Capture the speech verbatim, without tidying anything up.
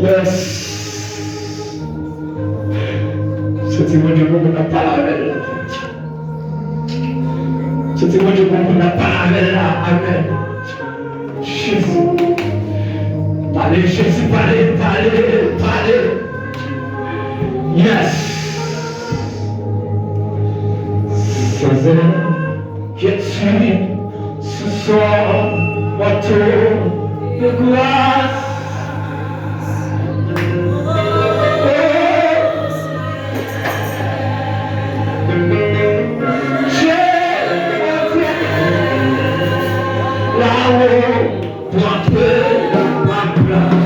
Yes. Se ti Bondye pou moun ap pale avè l la. Se ti Bondye pou moun ap pale avè l la. Amèn. Jezi. Pale, Jezi, pale, pale, pale. Yes. Sezè. Jezi, ce soir, mon tour de grâce. Dieu, mon Dieu, là-haut, prends toute ma place.